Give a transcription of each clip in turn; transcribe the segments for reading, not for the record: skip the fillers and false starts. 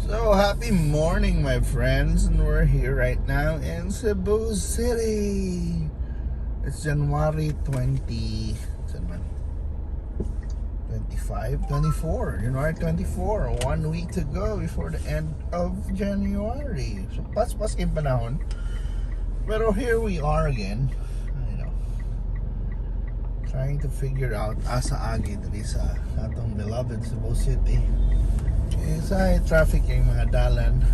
So, happy morning, my friends, and we're here right now in Cebu City. It's January 20, saan man? 25, 24, January 24, one week to go before the end of January. So, pas-pas yung panahon. Pero here we are again, trying to figure out asa agi diri sa atong beloved Cebu City. Eh, sa traffic yung mga dalan.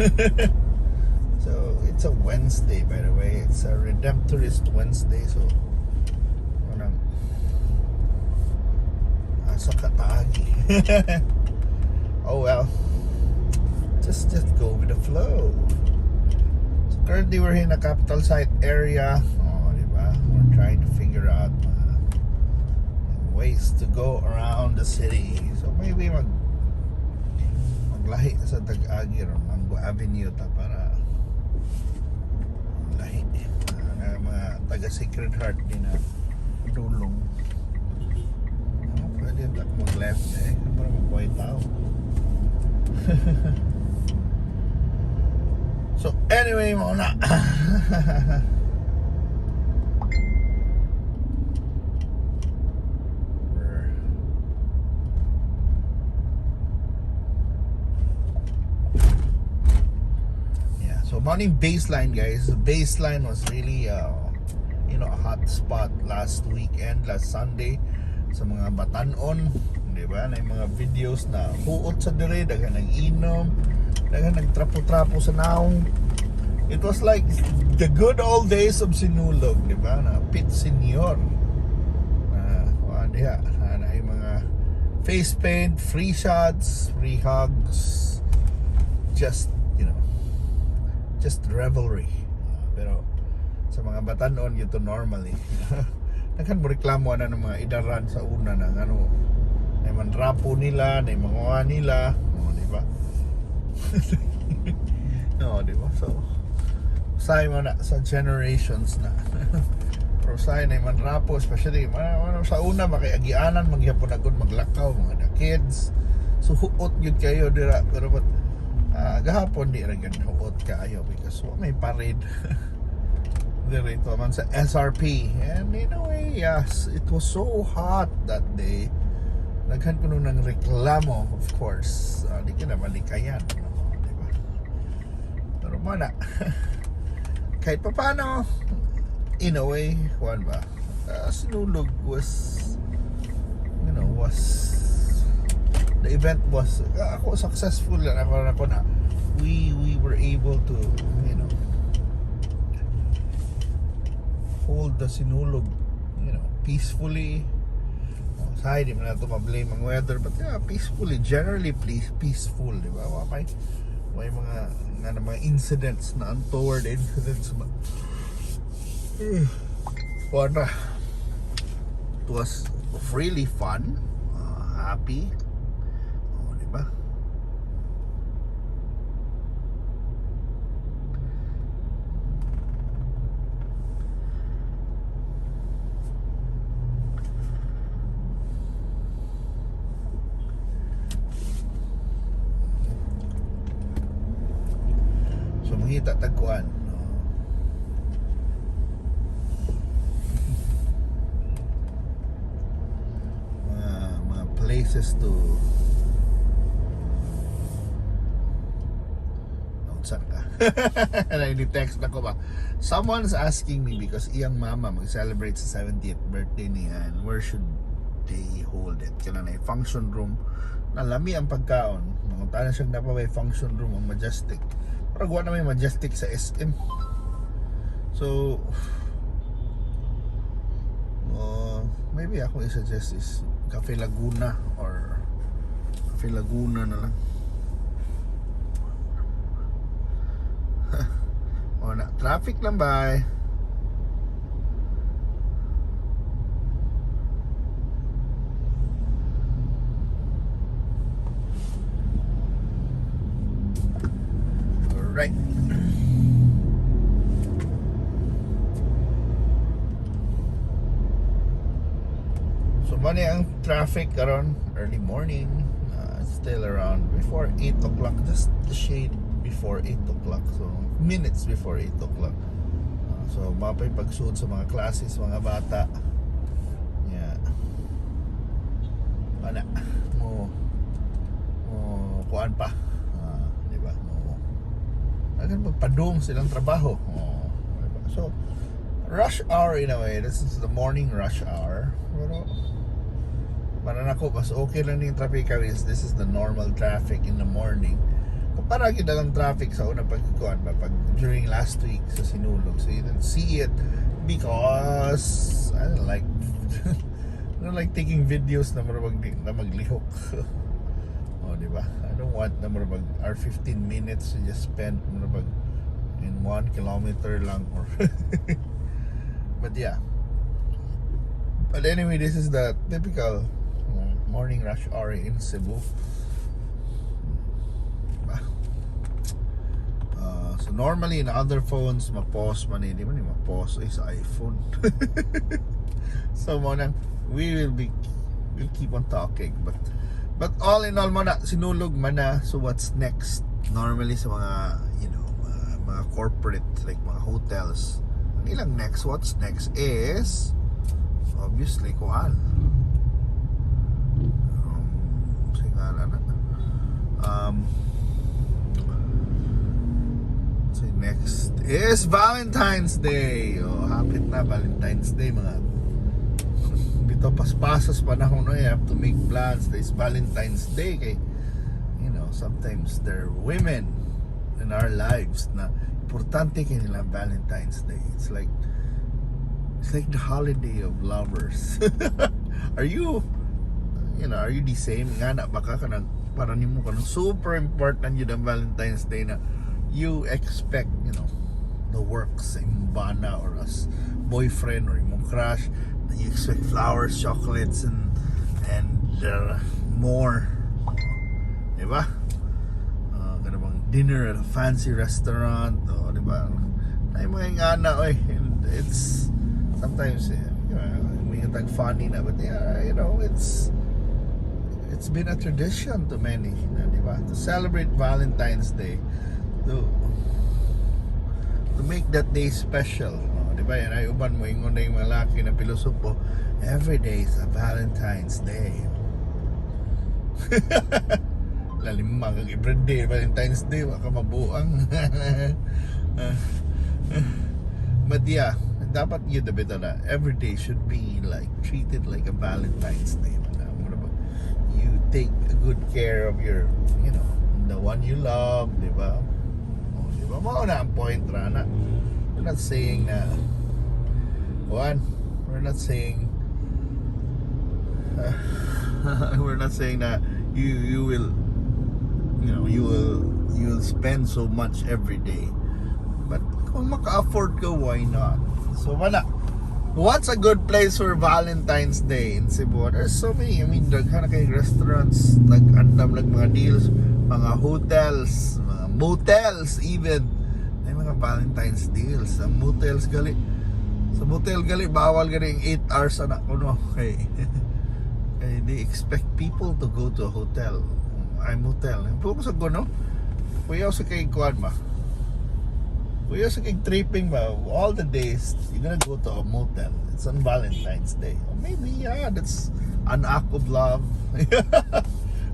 So, it's a Wednesday, by the way. It's a Redemptorist Wednesday. So, anong asa ka taagi? Oh well. Just go with the flow. So currently we're in the capital site area. Oh, di ba? We're trying to figure out ways to go around the city. So maybe maglahi sa tag-agi ron, Mango Avenue ta para lahi na mga taga Sacred Heart din na dulong. Oh, pwede ta mag left eh para magbuhay tao. So anyway, mao na. Yeah, so morning baseline, guys. The baseline was really a hot spot last weekend, last Sunday, sa mga batanon, di ba? Na yung mga videos na huot sa dire, daghan nag inom, daghan nagtrapo-trapo sa naong. It was like the good old days of Sinulog, di ba? Na Pit Senior. Na kuan diha, na yung mga face paint, free shots, free hugs, just revelry. Pero sa mga batanon ito normally. Daghan mo reklamo na ng mga idaran sa una na ano na man rapo nila, na mga nila, oh, di ba? No, di ba? So say mo na sa generations na. Pero say na man rapo, especially man, sa una ba kay agianan magyapon agud maglakaw mga the kids. So huot gyud kayo dira, pero but gahapon di ra gyud huot kaayo because wa may parade diri to man sa SRP. And in a way, yes, it was so hot that day. Daghan kuno ng reklamo, of course. Di ka na malikayan, no, di ba? Pero mana kahit pa paano, in a way, kuan ba, Sinulog was you know was the event was ako successful lang ako na we were able to hold the Sinulog peacefully. Oh, sa di man nato ma-blame ang weather, but yeah, peacefully, generally please, peaceful, di ba? Wa may mga nga na mga incidents na untoward incidents ba. Kuan ra, it was really fun, happy. Oh, di ba? So mangita tag kuan, no? Mga places to. Unsa ka? Ni text na ko ba? Someone's asking me because iyang mama mag-celebrate sa 70th birthday niya and where should they hold it? Kana na function room na lami ang pagkaon. Mangutana siya na pa may function room ang Majestic. Pero wa na may Majestic sa SM. So maybe ako i-suggest is Cafe Laguna or Cafe Laguna na lang. O na, traffic lang ba? Alright. So mao ni ang traffic karon early morning. It's still around before 8 o'clock, just a shade before 8 o'clock. So, minutes before 8 o'clock. So, mapay pagsuod sa mga classes, mga bata. Yeah. Ana, mo kuan pa. Ah, di ba? Mo agan magpadung silang trabaho. Oh, di ba? So, rush hour in a way. This is the morning rush hour. Pero para nako mas okay lang yung traffic is this is the normal traffic in the morning. Kumpara gyud ang traffic sa una pag kuan ba, pag during last week sa Sinulog. So you didn't see it because I don't like taking videos na murag na maglihok. Oh, di ba? I don't want na murag our 15 minutes to just spend murag in 1 kilometer lang or, but yeah. But anyway, this is the typical morning rush hour in Cebu. Diba? So normally in other phones, ma-pause man eh. Di man ni ma-pause eh, sa iPhone. So mo nang we'll keep on talking, but all in all, mo na Sinulog man na. So what's next? Normally sa mga mga corporate, like mga hotels, ang ilang next, what's next is obviously kuan, singala na, so next is Valentine's Day. Oh, hapit na Valentine's Day, mga bitaw paspasas panahon no, you have to make plans. This Valentine's Day kay sometimes there are women in our lives na importante kay nila ang Valentine's Day. It's like the holiday of lovers. Are you the same nga na baka kanang para nimo kanang super important yun ang Valentine's Day na you expect the works sa imong bana or as boyfriend or imong crush, na you expect flowers, chocolates and more, di ba? Kana bang dinner at a fancy restaurant o, di ba? Ay mga ingana oy, and it's sometimes eh, may tag funny na, but yeah, it's been a tradition to many na, di ba, to celebrate Valentine's Day, to make that day special, no? Di ba? Yan ay uban mo ingon na yung mga laki na pilosopo, every day is a Valentine's Day. Lalim kag every day Valentine's Day, wa ka mabuang. But yeah, dapat yun na bitaw na every day should be like treated like a Valentine's Day. Mura ba, you take good care of your the one you love, di ba? Oh, di ba? Mao na ang point ra na. We're not saying na one, we're not saying that you will you know you will spend so much every day, but kung maka-afford ka, why not? So wala, what's a good place for Valentine's Day in Cebu? There's so many. I mean, daghan na kay restaurants nag-andam nag mga deals, mga hotels, mga motels even, may mga Valentine's deals. Sa motels gali, sa motel gali bawal gali yung 8 hours ana kuno kay they expect people to go to a hotel, ay motel. Puro sa kuno kuyaw sa kay kuan ba, kuyaw sa kay tripping ba, all the days you're gonna go to a motel, it's on Valentine's Day. Or maybe, yeah, that's an act of love,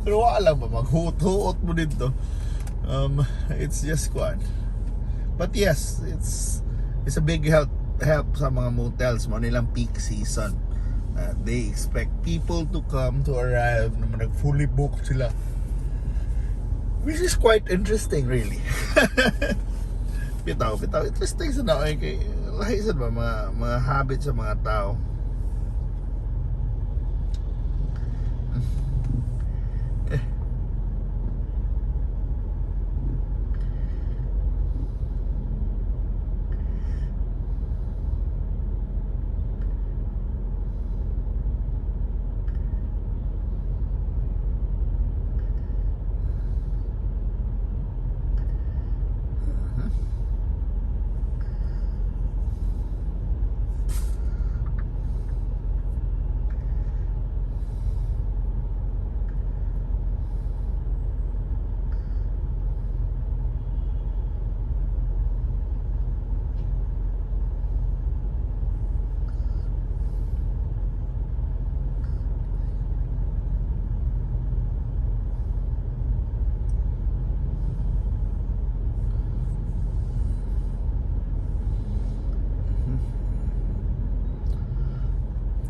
pero wala lang ba maghuot-huot mo dito. It's just kuan, but yes, it's a big help sa mga motels mo nilang peak season. They expect people to come, to arrive na nag fully booked sila, which is quite interesting really. Bitaw bitaw interesting sa na kay lahi sa ba mga habits sa mga tao. Eh.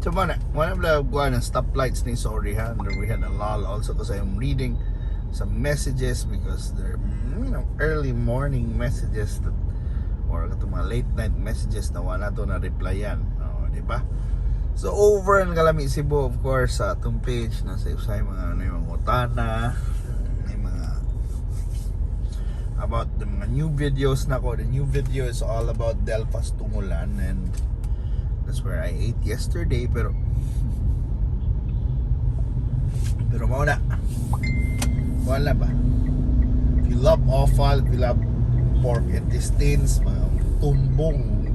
So mana, one of the kuan stoplights ni, sorry ha, and we had a lull also because I'm reading some messages because they're early morning messages that or katong mga late night messages na wala to na replyan. Oh, di ba? So over ang Kalami Cebu, of course, sa atong page na sa usay mga ano yung mga utana, may mga about the mga new videos na ko. The new video is all about Delfas Tungulan and that's where I ate yesterday, pero mao na. Wala ba? If you love offal, if you love pork intestines, mga tumbong,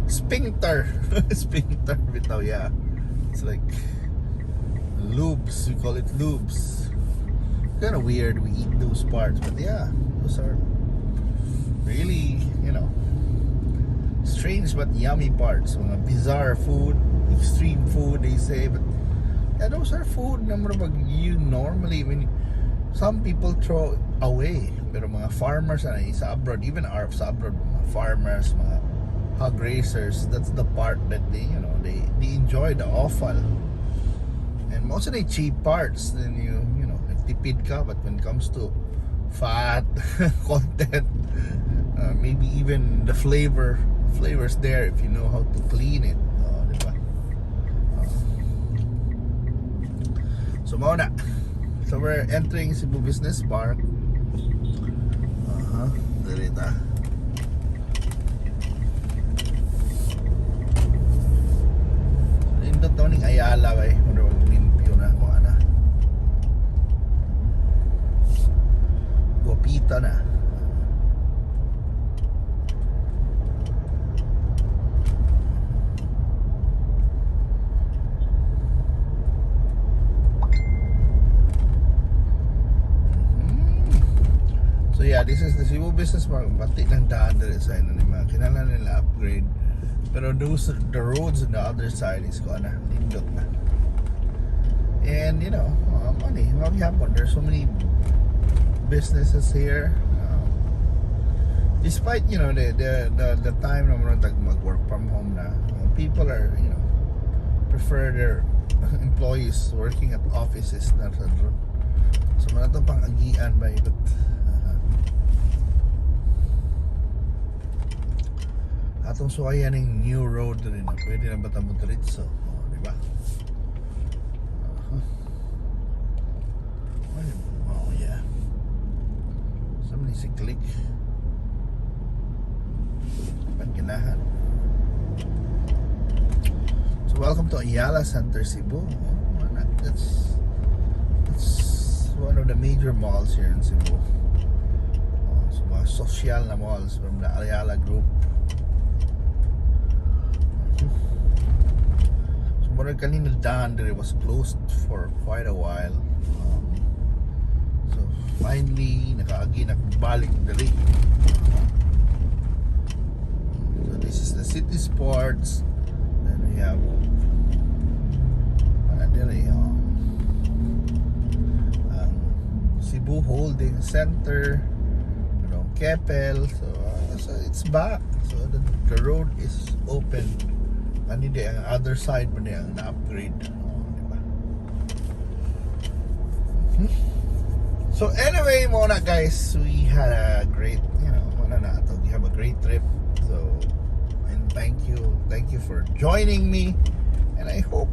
sphincter, sphincter bitaw, yeah. It's like lubes, we call it lubes. Kind of weird we eat those parts, but yeah, those are really strange but yummy parts. Mga bizarre food, extreme food, they say, but yeah, those are food na murag you normally, I mean, some people throw away. Pero mga farmers na sa abroad, even our sa abroad, mga farmers, mga hog raisers, that's the part that they, you know, they enjoy the offal. And most of the cheap parts, then you nagtipid ka, but when it comes to fat content, maybe even the flavors there if you know how to clean it. Oh, di ba? Oh. So mao na. So we're entering Cebu Business Park. Dali ta. Nindot daw ning Ayala bay. Mura mag limpyo na ko ana. Guwapita na. So yeah, this is the Cebu Business Park. Bati lang daan diri sa ino ni mga kinahanglan nila upgrade. Pero those the roads on the other side is ko na nindot na. And money, mao gyapon. There's so many businesses here. Despite the time na murag tag mag-work from home na, people are prefer their employees working at offices na sa ron. So mao na pang agian ba, but atong suwayan ng new road rin na pwede na ba ta mo diretso, oh, di ba? Uh-huh. Oh yeah, so many si click pangkinahan. So welcome to Ayala Center Cebu. Oh, wala. That's one of the major malls here in Cebu. Oh, so mga social na malls from the Ayala Group. So murag kanina daan diri was closed for quite a while. So finally nakaagi na balik diri. So this is the City Sports. Then we have diri ang Cebu Holding Center, Keppel. So it's back. So the road is open. Ani di ang other side mo ni ang na-upgrade. Oh, di ba? So anyway, mao na guys, we had a great, mao na ato. We have a great trip. So and thank you for joining me. And I hope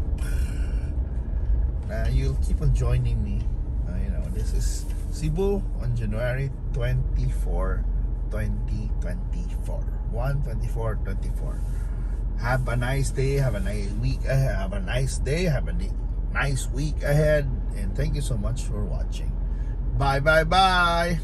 na you'll keep on joining me. This is Cebu on January 24, 2024. 1 24 24. Have a nice day, have a nice week ahead, have a nice day, have a nice week ahead, and thank you so much for watching. Bye, bye, bye.